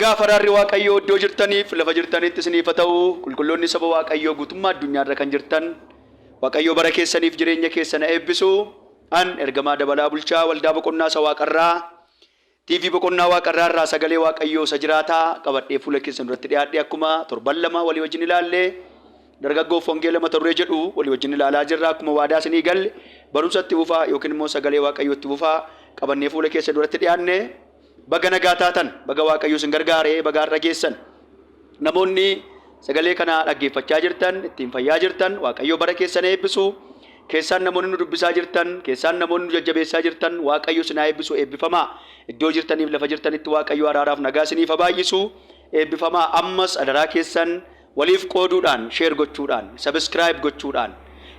Nagaa faraarri Waaqayyoo iddoo jirtaniif lafa jirtanitti isiniif haa ta'u. Qulqulloonni saba Waaqayyoo guutummaa addunyaarra kan jirtan, Waaqayyoo bara keessaniif jireenya keessan haa eebbisu. An Ergamaa Dabalaa Bulchaa Waldaa Boqonnaa Isa Waaqarraa, TV Boqonnaa Waaqarraa irraa sagalee Waaqayyoo isa jiraataa qabadhee fuula keessan duratti dhiyaadhe. Akkuma torban 2 walii wajjin ilaalle, dargaggoof wangeela mata duree jedhu walii wajjin ilaalaa jirra. Akkuma waadaa isinii galle, barumsa itti fufaa yookiin immoo sagalee Waaqayyoo itti fufaa qabannee fuula keessan duratti dhiyaanne. Baga nagaa taatan, baga Waaqayyo isin gargaare, baga har'a geessan. Namoonni sagalee kana dhaggeeffachaa jirtan, ittiin fayyaa jirtan, Waaqayyo bara keessan eebbisu. Keessaan namoonni nu dubbisaa jirtan, keessaan namoonni nu jajjabeessaa jirtan, Waaqayyo isin haa eebbisu, eebbifamaa. Iddoo jirtaniif lafa jirtanitti Waaqayyo araaraaf nagaa isiniif haa baay'isu, eebbifamaa. Ammas adaraa keessan waliif qooduudhaan, share gochuudhaan, subscribe gochuudhaan,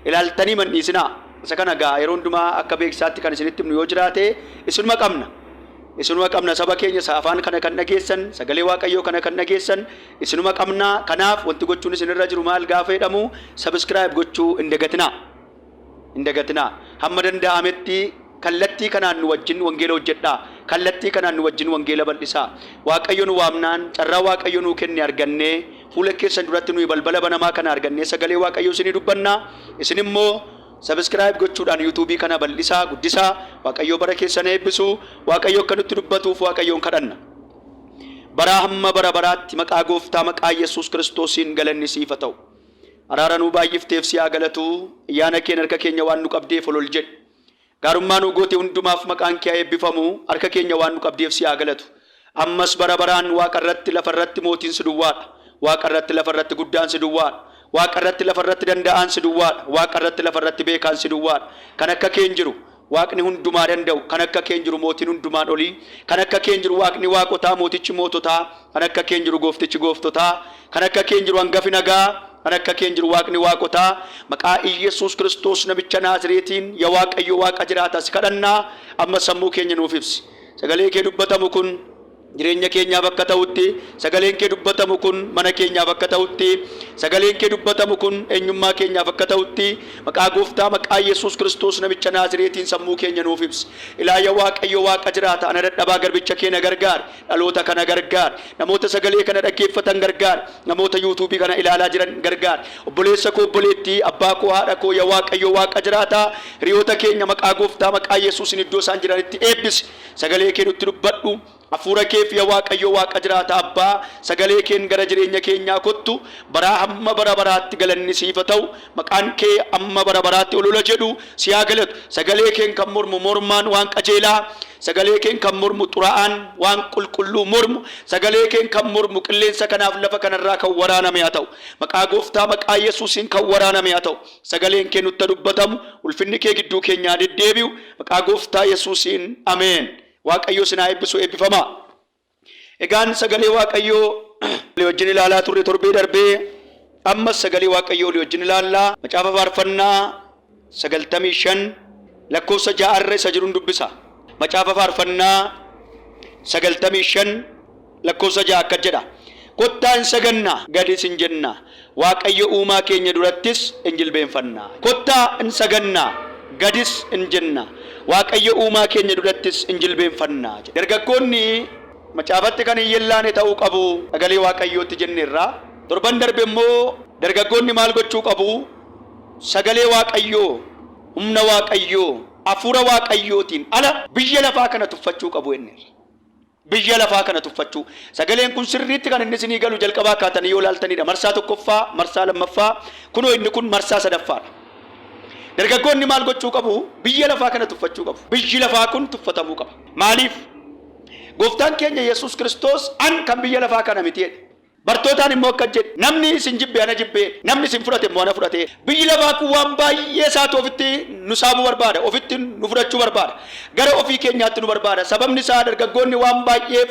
ilaaltanii man dhiisinaa. Isa kana gaa yeroo hundumaa akka beeksisaatti kan isinitti himnu yoo jiraate, isinuma qabna. Isinuma qabna, saba keenya isa afaan kana kan dhageessan, sagalee Waaqayyoo kana kan dhageessan, isinuma qabna. Kanaaf wanti gochuun isinirra jiru maal gaafa jedhamu, subscribe gochuu hin dagatinaa. Hin dagatinaa. Hamma danda'ametti kallattii kanaan nu wajjin wangeela hojjedhaa. Kallattii kanaan nu wajjin wangeela bal'isaa. Waaqayyo nu waamnaan, carraa Waaqayyo nuu kenne argannee, fuula keessan duratti nuyi balbala banamaa kana argannee sagalee Waaqayyoo isinii dubbanna. Isin immoo subscribe gochuudhaan YouTube kana bal'isaa, guddisaa. Waaqayyo bara keessan eebbisu. Waaqayyo akka nutti dubbatuuf Waaqayyoon kadhanna. Baraa hamma bara baraatti maqaa Gooftaa maqaa Yesuus Kiristoosiin galanni siif haa ta'u. Araara nuu baay'ifteef si haa galatu. Ayyaana keen harka keenya waan nu qabdeef ol ol jedhi. Gaarummaa nuu goote hundumaaf maqaan kee haa eebbifamu. Harka keenya waan nu qabdeef si haa galatu. Ammas bara baraan waaqa irratti lafa irratti mootiin si duwwaadha. Waaqa irratti lafa irratti guddaan si duwwaadha. Waaqa irratti lafa irratti danda'aan si duwwaadha. Waaqa irratti lafa irratti beekaan si duwwaadha. Kan akka kee hin jiru. Waaqni hundumaa danda'u, kan akka kee hin jiru mootiin hundumaan olii, kan akka kee hin jiru Waaqni waaqotaa, mootichi moototaa, kan akka kee hin jiru gooftichi gooftotaa, kan akka kee hin jiru hangafi nagaa, kan akka kee hin jiru Waaqni waaqotaa, maqaa Iyyasuus Kiristoos namicha Naazireetiin ya Waaqayyo Waaqa jiraata si kadhannaa, amma sammuu keenya nuuf ibsi. Sagalee kee dubbatamu kun jireenya keenyaaf akka ta'utti, sagaleen kee dubbatamu kun mana keenyaaf akka ta'utti, sagaleen kee dubbatamu kun eenyummaa keenyaaf akka ta'utti, maqaa Gooftaa maqaa Yesuus Kiristoos namicha Naazireetiin sammuu keenya nuuf ibsi. Ilaa ya Waaqayyo Waaqa jiraata, ana dadhabaa garbicha kee na gargaari, dhaloota kana gargaari, namoota sagalee kana dhaggeeffatan gargaari, namoota yuutuubii kana ilaalaa jiran gargaari, obboleessa koo, obboleettii, abbaa koo, haadha koo, ya Waaqayyo Waaqa jiraata, hiriyoota keenya maqaa Gooftaa maqaa Yesuusin iddoo isaan jiranitti eebbisi. Sagalee kee nutti dubbadhu. Hafuura keef ya Waaqayyo Waaqa jiraata Abbaa, sagalee keen gara jireenya keenyaa kottu. Baraa hamma bara baraatti galanni siif haa ta'u. Maqaan kee hamma bara baraatti ol ola jedhu si haa galatu. Sagalee keen kan mormu mormaan waan qajeelaa, sagalee keen kan mormu xuraa'aan waan qulqulluu mormu, sagalee keen kan mormu qilleensa kanaaf lafa kanarraa kan waraaname haa ta'u. Maqaa Gooftaa maqaa Yesuusiin kan waraaname haa ta'u. Sagaleen kee nutti haa dubbatamu, ulfinni kee gidduu keenya haa deddeebi'u. Maqaa Gooftaa Yesuusiin ameen. Waaqayyo isin haa eebbisu, eebbifamaa. Egaan sagalee Waaqayyoo walii wajjin ilaalaa turre torbee darbee, ammas sagalee Waaqayyoo walii wajjin ilaallaa. Macaafa Faarfannaa 95 lakkoofsa 6 irra isa jirun dubbisa. Macaafa Faarfannaa 95 lakkoofsa 6 akkas jedha. Kottaa in sagannaa, gadis in jennaa, Waaqayyo uumaa keenya durattis in jilbeenfannaa. Kottaa in sagannaa, gadis in jennaa, Waaqayyo uumaa keenya durattis in jilbeenfannaa jedha. Dargaggoonni macaafatti kan hin yellaane ta'uu qabu sagalee Waaqayyootti jenneerra. Torban darbe immoo dargaggoonni maal gochuu qabu? Sagalee Waaqayyoo, humna Waaqayyoo, hafuura Waaqayyootiin ala biyya lafaa kana tuffachuu qabu jenneerra. Biyya lafaa kana tuffachuu. Sagaleen kun sirriitti kan inni isinii galu jalqabaa kaatanii yoo ilaaltanidha. Marsaa tokkoffaa, marsaa lammaffaa, kunoo inni kun marsaa sadaffaadha. Dargaggoonni maal gochuu qabu? Biyya lafaa kana tuffachuu qabu. Biyyi lafaa kun tuffatamuu qaba. Maaliif? Gooftaan keenya Yesuus Kiristoos an kan biyya lafaa kana miti jedhe. Bartootaan immoo akkas jedhe, Namni isin jibbe ana jibbe, namni isin fudhate immoo ana fudhate. Biyyi lafaa kun waan baay'ee isaatu ofitti nu saamuu barbaada, ofitti nu fudhachuu barbaada, gara ofii keenyaatti nu barbaada. Sababni isaa dargaggoonni waan baay'eef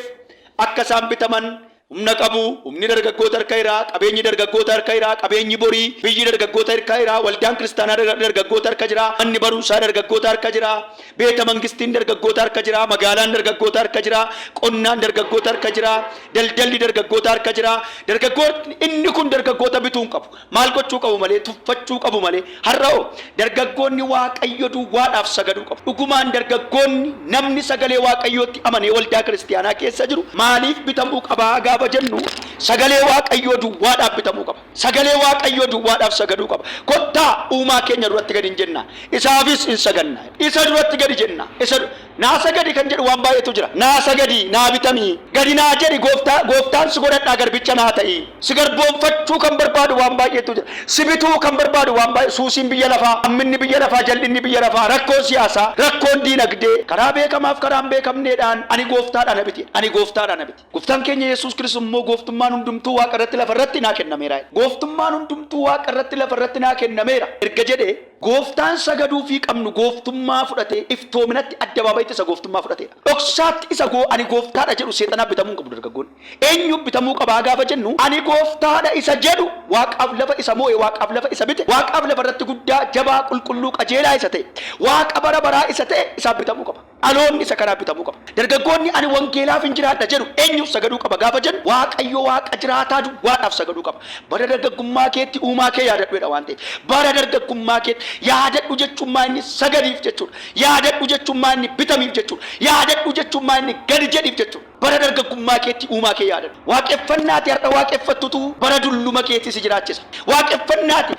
akka isaan bitaman, Humna qabu, humni dargaggoota harka jira, qabeenyi dargaggoota harka jira, qabeenyi borii, biyyi dargaggoota harka jira, waldaan kiristaanaa dargaggoota harka jira, manni barumsaa dargaggoota harka jira, beeta mangistiin dargaggoota harka jira, magaalaan dargaggoota harka jira, qonnaan dargaggoota harka jira, daldalli dargaggoota harka jira. Dargaggootni inni kun dargaggoota bituu hin qabu. Maal gochuu qabu malee? Tuffachuu qabu malee. Har'a'oo dargaggoonni Waaqayyo duwwaadhaaf sagaduu qabu. Dhugumaan dargaggoonni namni sagalee Waaqayyootti amanee waldaa kiristiyaanaa keessa jiru maaliif bitamuu qabaa gaafa jennu, sagalee Waaqayyoo duwwaadhaaf bitamuu qaba. Sagalee Waaqayyoo duwwaadhaaf sagaduu qaba. Kottaa uumaa keenya duratti gadi hin jenna. Isaafis hin saganna. Isa duratti gadi jenna. Isa naa sagadi kan jedhu waan baay'eetu jira. Naa sagadi, naa bitamii, gadi naa jedhi, gooftaa gooftaan si godhadhaa, garbicha naa ta'i. Si garboonfachuu kan barbaadu waan baay'eetu jira. Si bituu kan barbaadu waan baay'ee, suusiin biyya lafaa, hamminni biyya lafaa, jal'inni biyya lafaa, rakkoon siyaasaa, rakkoon diinagdee, karaa beekamaaf karaa hin beekamneedhaan ani gooftaadha na biti. Ani gooftaadha na biti. Gooftaan keenya Yesuus Kiristoos immoo gooftummaan hundumtuu waaqa irratti lafa irratti naa kennameera. Gooftummaan hundumtuu waaqa irratti lafa irratti naa kennameera erga jedhee, gooftaan sagaduufii qabnu gooftummaa fudhatee iftoominatti addabaabayitti isa gooftummaa fudhateedha. Dhoksaatti isa goo ani gooftaadha jedhu seexanaaf bitamuu hin qabu dargaggoonni. Eenyuuf bitamuu qabaa gaafa jennu, ani gooftaadha isa jedhu, waaqaaf lafa isa moo'e, waaqaaf lafa isa bite, waaqaaf lafa irratti guddaa, jabaa, qulqulluu, qajeelaa isa ta'e, waaqa bara baraa isa ta'e isaaf bitamuu qaba. Dhaloonni isa kanaaf bitamuu qaba. Dargaggoonni ani wangeelaaf hin jiraadha jedhu eenyuuf sagaduu qaba gaafa jennu, Waaqayyo Waaqa jiraataa duwwaadhaaf sagaduu qaba. Bara dargaggummaa keetti uumaa kee yaadadhu jedha waan ta'eef. Bara dargaggummaa keetti yaadadhu jechuun maa inni sagadiif jechuudha. Yaadadhu jechuun maa inni bitamiif jechuudha. Yaadadhu jechuun maa inni gadi jedhiif jechuudha. Bara dargaggummaa keetti uumaa kee yaadadhu. Waaqeffannaati har'a waaqeffattutu bara dulluma keetii si jiraachisa. Waaqeffannaati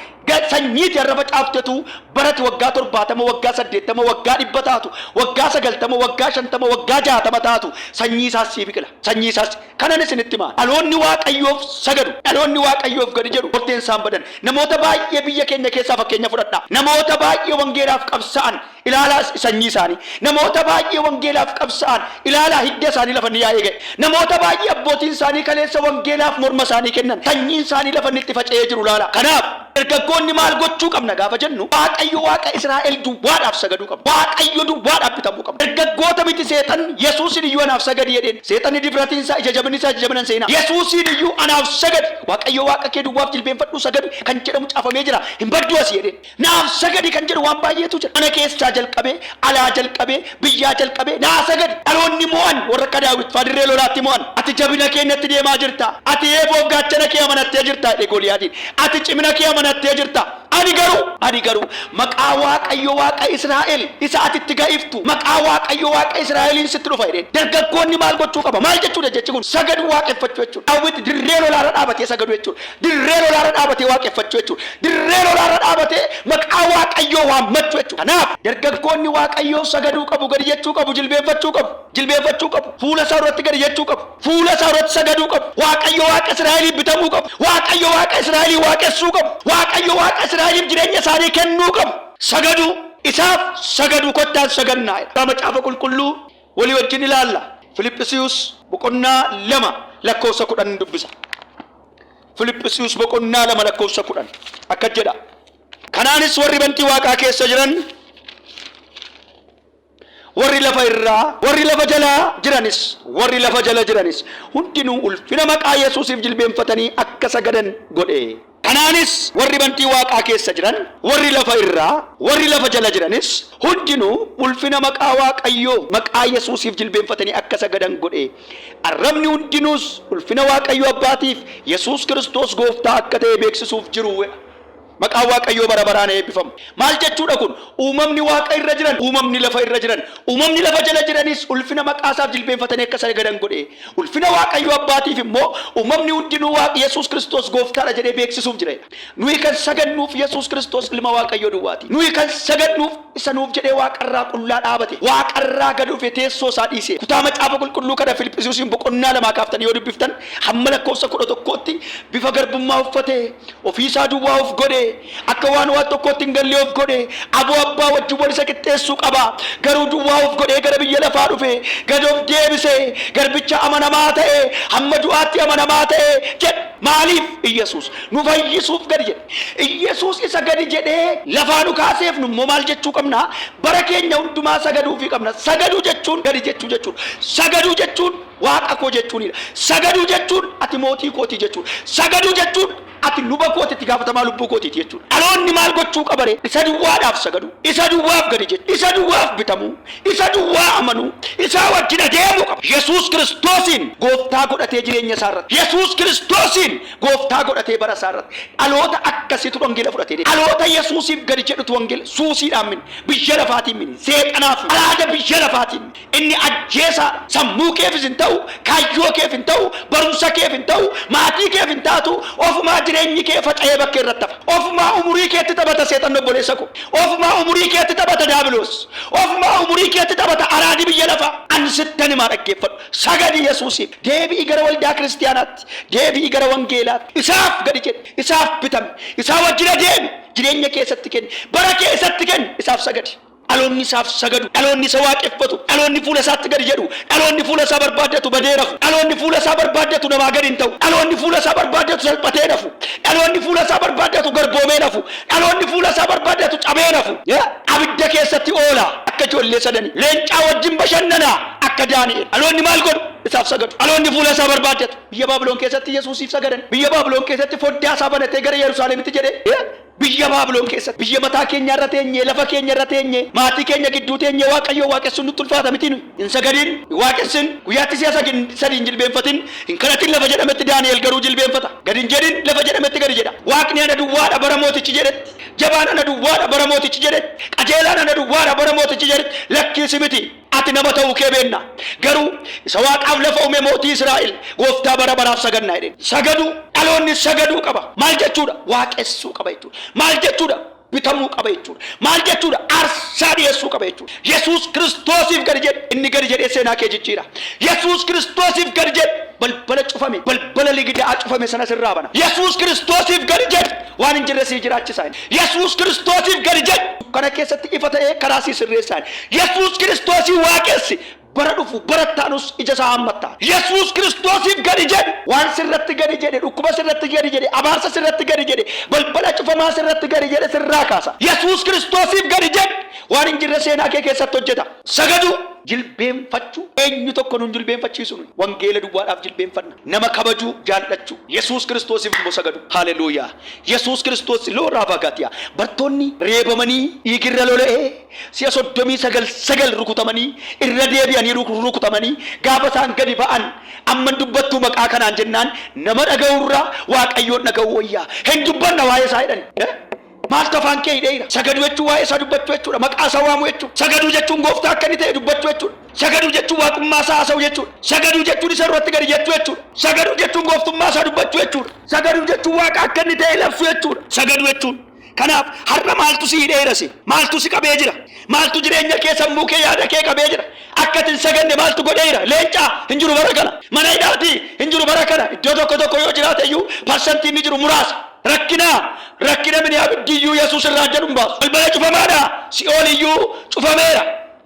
sanyiiti har'a facaaftetu barati waggaa 70, waggaa 80, waggaa 100 taatu, waggaa 90, waggaa 50, waggaa 60 taatu sanyii isaas sii biqila. Sanyii isaas kanan isinitti himaa. Dhaloonni Waaqayyoof sagadu, dhaloonni Waaqayyoof gadi jedhu horteen isaan badan. Namoota baay'ee biyya keenya keessaa fakkeenya fudhadhaa. Namoota baay'ee wangeelaaf qabsa'an ilaalaa sanyii isaanii. Namoota baay'ee wangeelaaf qabsa'an ilaalaa hidda isaanii lafa inni yaa'ee ga'e. Namoota baay'ee abbootiin isaanii kaleessa wangeelaaf morma isaanii kennan sanyiin isaanii lafa inni itti faca'ee jiru ilaalaa. Kanaaf dargaggoonni maal gochuu qabna gaafa jennu, Waaqayyo Waaqa Israa'el duwwaadhaaf sagaduu qabna. Waaqayyo duwwaadhaaf bitamuu qabna. Dargaggoota miti seexanni Yesuusin iyyuu anaaf sagadi jedheen. Seexanni difratiin isaa, ija jabinni isaa ija jabina hin seenaa. Yesuusin iyyuu anaaf sagadi. Waaqayyo Waaqa kee duwwaaf jilbeenfadhuu sagadi kan jedhamu caafamee jira. Hin badduu asii jedheen. Naaf sagadi kan jedhu waan baay'eetu jira. Mana keessaa jalqabee, alaa jalqabee, biyyaa jalqabee naa sagadi. Dhaloonni mo'an warra akka Daawit fa'aa dirree lolaatti mo'an. Ati jabina keenyatti deemaa jirta. Ati eeboof gaachana kee amanattee jirta jedhe Goliyaadiin. Ati cimina kee amanattee jirta. Ani garuu maqaa Waaqayyo Waaqa Israa'el isa ati itti ga'iftu, maqaa Waaqayyo Waaqa Israa'eliin sitti dhufa jedheen. Dargaggoonni maal gochuu qaba? Maal jechuudha jechi kun? Sagadu, waaqeffachuu jechuudha. Daawit dirree lolaarra dhaabatee sagadu jechuudha. Dirree lolaarra dhaabatee waaqeffachuu jechuudha. Dirree lolaarra dhaabatee maqaa Waaqayyoo waammachuu jechuudha. Kanaaf dargaggoonni Waaqayyoof sagaduu qabu, gadi jechuu qabu, jilbeenfachuu qabu. Jilbeenfachuu qabu. Fuula isaa duratti gadi jechuu qabu. Fuula isaa duratti sagaduu qabu. Waaqayyo Waaqa Israa'eliif bitamuu qabu. Waaqayyo Waaqa Israa'elii waaqessuu qabu. Waaqayyo Waaqa Israa'eliif jireenya isaanii kennuu qabu. Sagaduu. Isaaf sagaduu, kottaan sagannaa. Macaafa qulqulluu walii wajjin ilaalla. Filiphisiiyus boqonnaa 2 lakkoofsa 10 dubbisa. Filiphisiiyus boqonnaa 2 lakkoofsa 10 akkas jedha. Kanaanis warri bantii waaqaa keessa jiran, warri lafa irraa, warri lafa jalaa jiranis, warri lafa jala jiranis hundinuu ulfina maqaa Yesuusiif jilbeenfatanii akka sagadan godhe. Kanaanis warri bantii waaqaa keessa jiran, warri lafa irraa, warri lafa jala jiranis hundinuu ulfina maqaa Waaqayyoo, maqaa Yesuusiif jilbeenfatanii akka sagadan godhe. Arrabni hundinuus ulfina Waaqayyoo Abbaatiif Yesuus Kiristoos gooftaa akka ta'e beeksisuuf jiru. Maqaan Waaqayyoo bara baraan eebbifamu. Maal jechuudha kun? Uumamni waaqa irra jiran, uumamni lafa irra jiran, uumamni lafa jala jiranis ulfina maqaa isaaf jilbeenfatanii akka sagadan godhe. Ulfina Waaqayyoo Abbaatiif immoo uumamni hundinuu Waaqa Yesuus Kiristoos gooftaadha jedhee beeksisuuf jira. Nuyi kan sagadnuuf Yesuus Kiristoos ilma Waaqayyoo duwwaati. Nuyi kan sagadnuuf isa nuuf jedhee waaqarraa qullaa dhaabate. Waaqarraa gad dhufe, teessoo isaa dhiise. Kutaa macaafa qulqulluu kana Filiphisiusiin boqonnaa 2 kaaftanii yoo dubbiftan hamma lakkoofsa 11tti, bifa garbummaa uffatee, ofii isaa duwwaa of godhe, akka waan waan tokkootti hin galle of godhe, aboo abbaa wajjin wal isa qixxeessuu qaba, garuu duwwaa of godhee gara biyya lafaa dhufe, gad of deebise, garbicha amanamaa ta'e, hamma du'aatti amanamaa ta'e jedhe. Maaliif Iyyasuus nu fayyisuuf gadi jedhe? Iyyasuus isa gadi jedhee lafaa nu kaaseef nu immoo maal jechuu qabna? Bara keenya hundumaa sagaduufii qabna. Sagaduu jechuun gadi jechuu jechuudha. Sagaduu jechuun Waaqa koo jechuunidha. Sagaduu jechuun ati mootii kooti jechuudha. Sagaduu jechuun ati luba kooti, itti gaafatamaa lubbuu kootiiti jechuudha. Dhaloonni maal gochuu qabare? Isa duwwaadhaaf sagaduu, isa duwwaaf gadi jechu, isa duwwaaf bitamuu, isa duwwaa amanuu, isaa wajjin adeemuu qaba. Yesuus Kiristoosiin gooftaa godhatee jireenya isaa irratti, Yesuus Kiristoosiin gooftaa godhatee bara isaa irratti, dhaloota akkasiitu wangeela fudhatee deema. Dhaloota Yesuusiif gadi jedhutu wangeela suusiidhaan mini, biyya lafaatiin mini, seexanaaf mini, araada biyya lafaatiin mini. Inni ajjeesaadha. Sammuu keefis hin ta'u, kaayyoo keef hin ta'u, barumsa keef hin ta'u, maatii keef hin taatu, ofumaa jireenyi kee faca'ee bakkee irratti hafa. Ofumaa umurii keetti taphata seexanni, obboleessa koo. Ofumaa umurii keetti taphata daabiloos. Ofumaa umurii keetti taphata araadi biyya lafaa. An sittan himaa, dhaggeeffadhu. Sagadi Yesuusiif. Deebi'i gara waldaa kiristiyaanaatti. Deebi'i gara wangeelaatti. Isaaf gadi jedhi. Isaaf bitami. Isaa wajjin adeemi. Jireenya keessatti kenni. Bara keessatti kenni. Isaaf sagadi. Dhaloonni isaaf sagadu, dhaloonni isa waaqeffatu, dhaloonni fuula isaatti gadi jedhu, dhaloonni fuula isaa barbaaddatu badee rafu, dhaloonni fuula isaa barbaaddatu namaa gadi hin ta'u, dhaloonni fuula isaa barbaaddatu salphatee nafu, dhaloonni fuula isaa barbaaddatu garboomee nafu, dhaloonni fuula isaa barbaaddatu cabee nafu. Abidda keessatti oola akka ijoollee sadanii, leencaa wajjin bashannanaa akka Daani'el. Dhaloonni maal godhu? Isaaf sagadu. Dhaloonni fuula isaa barbaaddatu. Biyya Baabiloon keessatti Yesuusiif sagadan. Biyya Baabiloon keessatti foddaa isaa banatee gara Yerusaalemitti jedhee, biyya Baabiloon keessatti, biyya mataa keenya irra teenyee, lafa keenya irra teenyee, maatii keenya gidduu teenyee Waaqayyoo waaqessuun nutti ulfaata miti nuyi. Hin sagadin, hin waaqessin, guyyaatti si'a sadii hin jilbeenfatin, hin kadhatin lafa jedhametti Daani'el garuu jilbeenfata. Gadi hin jedhin lafa jedhametti gadi jedha. Waaqni ana duwwaadha bara mootichi jedhetti, jabaan ana duwwaadha bara mootichi jedhetti, qajeelaan ana duwwaadha bara mootichi jedhetti, lakkiisi miti. Ati nama ta'uu kee beenna. Garuu isa waaqaaf lafa uume, mootii Israa'el, gooftaa bara baraaf sagannaa jedheen. Sagaduu, dhaloonni sagaduu qaba. Maal jechuudha? Waaqessuu qaba jechuudha. Maal jechuudha? Bitamuu qaba jechuudha. Maal jechuudha? Aarsaa dhiyeessuu qaba jechuudha. Yesuus Kiristoosiif gadi jedhe, inni gadi jedhee seenaa kee jijjiira. Yesuus Kiristoosiif gadi jedhe, balbala cufame, balbala ligidaa cufame sana sirraa bana. Yesuus Kiristoosiif gadi jedhe, waan hin jirre sii jiraachisaa. Yesuus Kiristoosiif gadi jedhe, dukkana keessatti ifa ta'ee karaa sii sirreessaa. Yesuus Kiristoosii waaqessi, bara dhufu bara taanus ija isaa hammatta. Yesuus Kiristoosiif gadi jedhe, waan sirratti gadi jedhe, dhukkuba sirratti gadi jedhe, abaarsa sirratti gadi jedhe, balbala cufamaa sirratti gadi jedhe sirraa kaasa. Yesuus Kiristoosiif gadi jedhe, waan hin jirre seenaa kee keessatti hojjeta. Sagaduu, jilbeenfachuu, eenyu tokko nun jilbeenfachiisu. Nuyi wangeela duwwaadhaaf jilbeenfanna. Nama kabajuu, jaallachuu, Yesuus Kiristoosiif immoo sagadu. Haleluuyaa! Yesuus Kiristoos looraa baagaatiyaa. Bartoonni reebamanii dhiigirra lola'ee, si'a 39 sagal rukutamanii, irra deebi'anii rukutamanii, gaafa isaan gadi ba'an, amman dubbattuu maqaa kanaan jennaan, nama dhaga'urraa Waaqayyoon dhaga'uu wayyaa, hin dubbanna waa'ee isaa jedhani. Maaltu afaan kee hidheera? Sagaduu jechuun waa'ee isaa dubbachuu jechuudha. Maqaa isaa waamuu jechuudha. Sagaduu jechuun gooftaa akka inni ta'e dubbachuu jechuudha. Sagaduu jechuun waaqummaa isaa haasa'u jechuudha. Sagaduu jechuun isa irratti gadi jechuu jechuudha. Sagaduu jechuun gooftummaa isaa dubbachuu jechuudha. Sagaduu jechuun waaqa akka inni ta'e labsuu jechuudha. Sagaduu jechuun. Kanaaf har'a maaltu si hidheera si? Maaltu si qabee jira? Maaltu jireenya kee, sammuu kee, yaada kee qabee jira? Akka ati hin saganne maaltu godheera? Leencaa hin jiru bara kana. Mana hidhaatii hin jiru bara kana. Iddoo tokko tokko yoo jiraate iyyuu parsantiin ni jiru muraasa. Rakkinaa, rakkina mini, abiddi iyyuu Yesuus irraa adda nun baasu. Balbala cufamaadha. Si'ool iyyuu cufameera.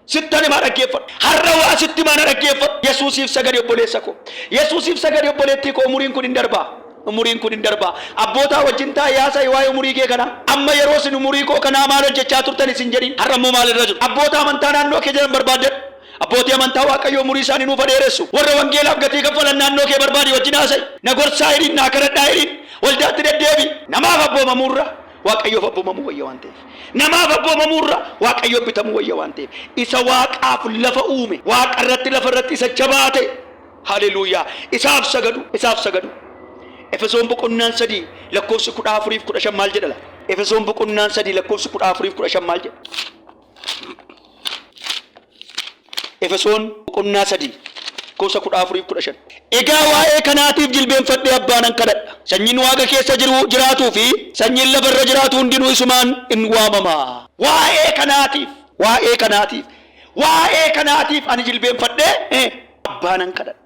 Sittan himaa, dhaggeeffadhu. Har'a waa sitti himaa, na dhaggeeffadhu. Yesuusiif sagadi, obboleessa koo. Yesuusiif sagadi, obboleettii koo. Umuriin kun hin darbaa. Umuriin kun hin darbaa. Abbootaa wajjin taa'ee haasa'i waa'ee umurii kee kanaa. Amma yeroo isin umurii koo kanaa maal hojjechaa turtan isin jedhin. Har'a immoo maal irra jiru? Abboota amantaa naannoo kee jiran barbaaddadhu. Abbootii amantaa, Waaqayyo umurii isaanii nuuf dheeressu. Warra wangeelaaf gatii kaffalan naannoo kee barbaadi, wajjin haasa'i. Na gorsaa jedhiin, naa kadhadhaa jedhiin, waldaatti deddeebi. Namaaf abboomamuurra Waaqayyoof abboomamuu wayya waan ta'eef. Namaaf abboomamuurra Waaqayyoof bitamuu wayya waan ta'eef. Isa waaqaaf lafa uume, waaqa irratti lafa irratti isa jabaa ta'e. Haleluuyaa! Isaaf sagadu, isaaf sagadu. Efesoon boqonnaan 3 lakkoofsi 14 fi 15 maal jedha laata? Efesoon boqonnaan 3 lakkoofsi 14 fi 15 maal jedha? Efesoon boqonnaa 3 lakkoofsa 14 fi 15. Egaa waa'ee kanaatiif jilbeenfadhee abbaa nan kadhadha. Sanyiin waaqa keessa jiru jiraatuu fi sanyiin lafa irra jiraatu hundinuu isumaan in waamama. Waa'ee kanaatiif, waa'ee kanaatiif, waa'ee kanaatiif ani jilbeenfadhee abbaa nan kadhadha.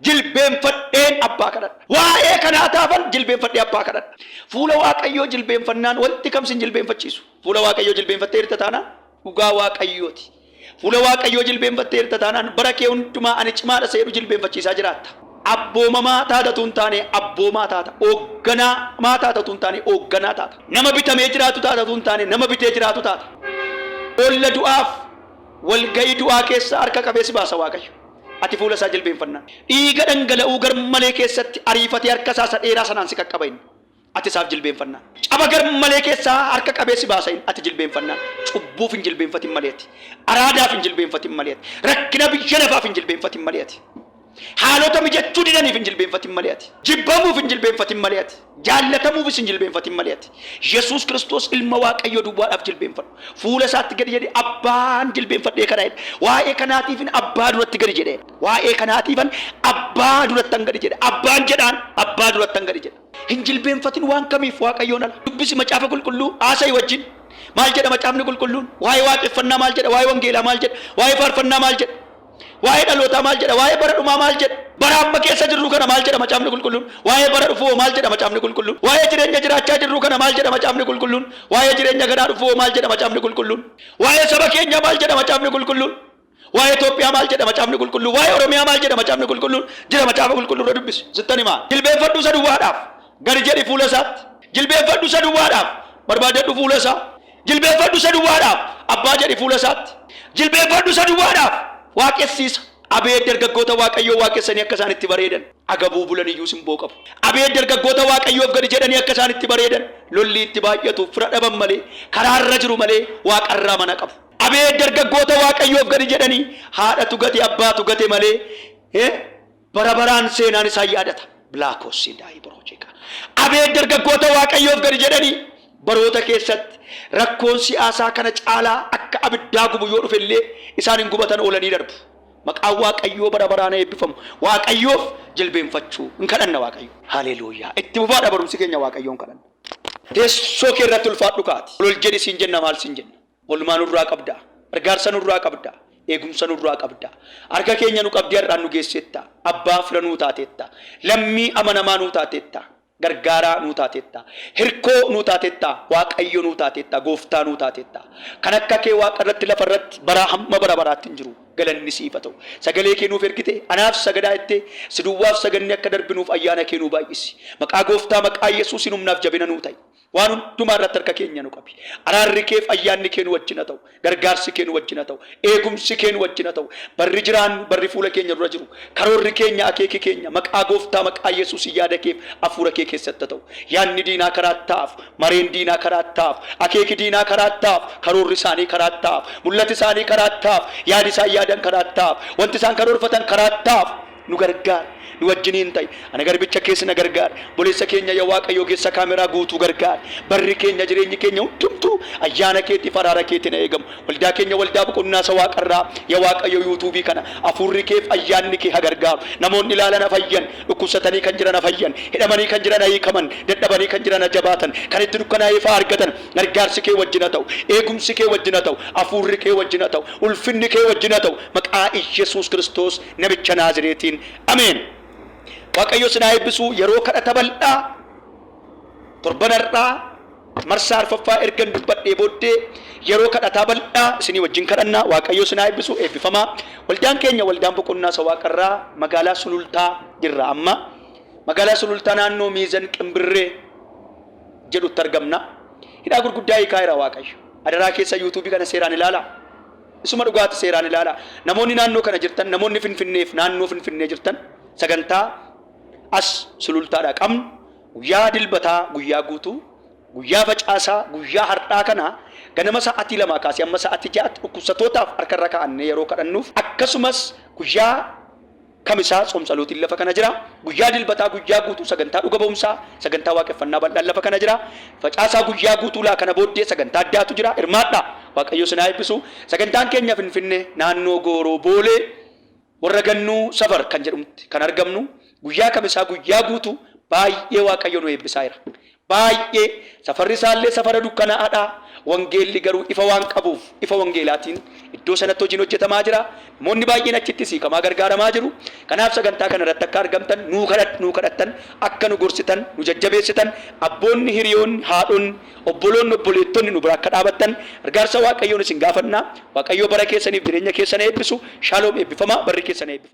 Jilbeenfadheen abbaa kadhadha. Waa'ee kanaataafan jilbeenfadhee abbaa kadhadha. Fuula Waaqayyoo jilbeenfannaan wanti kam sin jilbeenfachiisu? Fuula Waaqayyoo jilbeenfattee jirta taanaan, dhugaa Waaqayyooti. Fuula Waaqayyoo jilbeenfattee jirta taanaan, bara kee hundumaa ani cimaadha seeru jilbeenfachiisaa jiraatta. Abboomamaa taatatu hin taane abboomaa taata. Hoogganaa maa taatatu hin taane hoogganaa taata. Nama bitamee jiraatu taatatu hin taane nama bitee jiraatu taata. Boolla du'aaf walga'ii du'aa keessa harka qabee si baasa Waaqayyo. Ati fuula isaa jilbeenfannaan. Dhiiga dhangala'uu garmalee keessatti ariifatee harka isaa isa dheeraa sanaan si qaqqaba inni. Ati isaaf jilbeenfannaan. Caba garmalee keessaa harka qabee si baasa inni. Ati jilbeenfannaan. Cubbuuf hin jilbeenfatin malee ati. Araadaaf hin jilbeenfatin malee ati. Rakkina biyya lafaaf hin jilbeenfatin malee ati. Haalota mijachuu didaniif hin jilbeenfatin malee ati. Jibbamuuf hin jilbeenfatin malee ati. Jaallatamuufis hin jilbeenfatin malee ati. Yesuus Kiristoos ilma Waaqayyoo duwwaadhaaf jilbeenfadhu. Fuula isaatti gadi jedhi abbaan jilbeenfadhee kana jedhe. Waa'ee kanaatiifin abbaa duratti gadi jedhe. Waa'ee kanaatiifan abbaa durattan gadi jedhe. Abbaan jedhaan abbaa durattan gadi jedhe. Hin jilbeenfatin waan kamiif Waaqayyoon ala. Dubbisi macaafa qulqulluu haasa'i wajjin. Maal jedha macaafni qulqulluun? Waa'ee waaqeffannaa maal jedha? Waa'ee wangeelaa maal jedha? Waa'ee faarfannaa maal jedha? Waa'ee dhalootaa maal jedha? Waa'ee bara dhumaa maal jedha? Bara amma keessa jirru kana maal jedha macaafni qulqulluun? Waa'ee bara dhufuu hoo maal jedha macaafni qulqulluun? Waa'ee jireenya jiraachaa jirru kana maal jedha macaafni qulqulluun? Waa'ee jireenya ganaa dhufuu hoo maal jedha macaafni qulqulluun? Waa'ee saba keenyaa maal jedha macaafni qulqulluun? Waa'ee Itoophiyaa maal jedha macaafni qulqulluun? Waa'ee Oromiyaa maal jedha macaafni qulqulluun? Jira macaafa qulqulluu irra dubbisi. Sittan himaa. Jilbeenfadhu isa duwwaadhaaf. Gadi jedhi fuula isaatti. Jilbeenfadhu isa duwwaadhaaf. Barbaadadhu fuula isaa. Jilbeenfadhu isa duwwaadhaaf. Abbaa jedhi fuula isaatti. Jilbeenfadhu isa duwwaadhaaf. Waaqessiisa. Abeet dargaggoota Waaqayyoo waaqessanii akka isaan itti bareedan. Agabuu bulan iyyuu simboo qabu. Abeet dargaggoota Waaqayyoof gadi jedhanii akka isaan itti bareedan. Lolli itti baay'atu fira dhaban malee, karaarra jiru malee waaqarraa mana qabu. Abeet dargaggoota Waaqayyoof gadi jedhanii haadhatu gate abbaatu gate malee bara baraan seenaan isaan yaadata. Bilaakoossi daa'ii boroojeeqa. Abeet dargaggoota Waaqayyoof gadi jedhanii baroota keessatti rakkoon siyaasaa kana caalaa akka abiddaa gubu yoo dhufe illee isaan hin gubatan oolanii darbu. Maqaan Waaqayyoo bara baraan eebbifamu. Waaqayyoof jilbeenfachuu hin kadhanna Waaqayyo. Haleluuyaa. Itti fufaadha barumsi keenya Waaqayyoon kadhanna. Teessoo kee irratti ulfaadhu kaati. Ol jedhi siin jenna maal siin jenna. Olmaa nurraa qabda. Gargaarsa nurraa qabda. Eegumsa nurraa qabda. Harka keenya nu qabdee har'aan nu geesseetta. Abbaa fira nuu taateetta. Lammii amanamaa nuu taateetta. Gargaaraa nuu taateetta. Hirkoo nuu taateetta. Waaqayyo nuu taateetta. Gooftaa nuu taateetta. Kan akka kee waaqa irratti lafa irratti baraa hamma bara baraatti hin jiru. Galanni siif haa ta'u. Sagalee kee nuuf ergite anaaf sagadaa jettee si duwwaaf saganni akka darbinuuf ayyaana kee nuu baay'isi. Maqaa gooftaa maqaa Yesuusiin humnaaf jabina nuu ta'i. Waan hundumaa irratti harka keenya nu qabi. Araarri keef ayyaanni kee nu wajjin haa ta'u. Gargaarsi kee nu wajjin haa ta'u. Eegumsi kee nu wajjin haa ta'u. Barri jiraannu, barri fuula keenya dura jiru, karoorri keenya, akeeki keenya maqaa gooftaa maqaa Yesuusiin yaada keef hafuura kee keessatti haa ta'u. Yaadni diinaa karaatti haa hafu. Mareen diinaa karaatti haa hafu. Akeeki diinaa karaatti haa hafu. Karoorri isaanii karaatti haa hafu. Mul'ati isaanii karaatti haa hafu. Yaadi isaan yaadan karaatti haa hafu. Wanti isaan karoorfatan karaatti haa hafu. Nu gargaari. Nu wajjiniin ta'i. Ana garbicha kees na gargaari. Obboleessa keenya yaa Waaqayyo ogeessa kaameraa guutuu gargaari. Barri keenya jireenyi keenya hundumtuu ayyaana keetiif araara keetiin haa eegamu. Waldaa keenya waldaa boqonnaa isa waaqarraa yaa Waaqayyo yuutuubii kana hafuurri keef ayyaanni kee haa gargaaru. Namoonni ilaalan haa fayyan, dhukkubsatanii kan jiran haa fayyan, hidhamanii kan jiran haa hiikaman, dadhabanii kan jiran haa jabaatan, kan itti dukkanaa'e ifa argatan. Gargaarsi kee wajjin haa ta'u. Eegumsi kee wajjin haa ta'u. Hafuurri kee wajjin haa ta'u. Ulfinni kee wajjin haa ta'u. Maqaa Iyyasuus Kiristoos namicha Naazireetiin. Ameen. Waaqayyo isin haa eebbisu. Yeroo kadhata bal'aa torban har'aa marsaa arfaffaa ergan dubbadhee booddee yeroo kadhataa bal'aa isinii wajjin kadhanna. Waaqayyo isin haa eebbisu. Eebbifamaa. Waldaan keenya waldaan boqonnaa isa waaqarraa magaalaa Sulultaa jirra amma. Magaalaa Sulultaa naannoo Miizan Qimbirree jedhutti argamna. Hidhaa gurguddaa hiikaa jira Waaqayyo. Adaraa keessa yuutuubii kana seeraan ilaalaa. Isuma dhugaati seeraan ilaalaa. Namoonni naannoo kana jirtan, namoonni Finfinneef naannoo Finfinnee jirtan sagantaa as Sulultaadhaa qabnu guyyaa Dilbataa guyyaa guutuu, guyyaa Facaasaa, guyyaa har'aa kana ganama sa'aatii 2 kaasee amma sa'aatii 6tti dhukkubsatootaaf harka irra kaa'annee yeroo kadhannuuf akkasumas guyyaa Kamisaa tsoomtsalootiin lafa kana jira. Guyyaa Dilbataa guyyaa guutuu sagantaa dhuga ba'umsaa, sagantaa waaqeffannaa bal'aan lafa kana jira. Facaasaa guyyaa guutuu laa kana booddee sagantaa addaatu jira. Hirmaadhaa! Waaqayyo isin haa eebbisu. Sagantaan keenya Finfinne naannoo Gooroo Boolee warra Gannuu Safar kan jedhumtti kan argamnu guyyaa Kamisaa guyyaa guutuu baay'ee Waaqayyo nu eebbisaa jira. Baay'ee safarri isaallee safara dukkanaa'aadha. Wangeelli garuu ifa waan qabuuf ifa wangeelaatiin iddoo sanatti hojiin hojjetamaa jira. Namoonni baay'een achittis hiikamaa gargaaramaa jiru. Kanaaf sagantaa kana irratti akka argamtan nuu kadhat nuu kadhattan akka nu gorsitan nu jajjabeessitan abboonni hiriyoonni haadhonni obboloonni obboleettonni nu bira akka dhaabattan gargaarsa Waaqayyoon isin gaafanna. Waaqayyoo bara keessaniif jireenya keessan haa eebbisu. Shaaloom eebbifamaa barri keessan haa eebbifamu.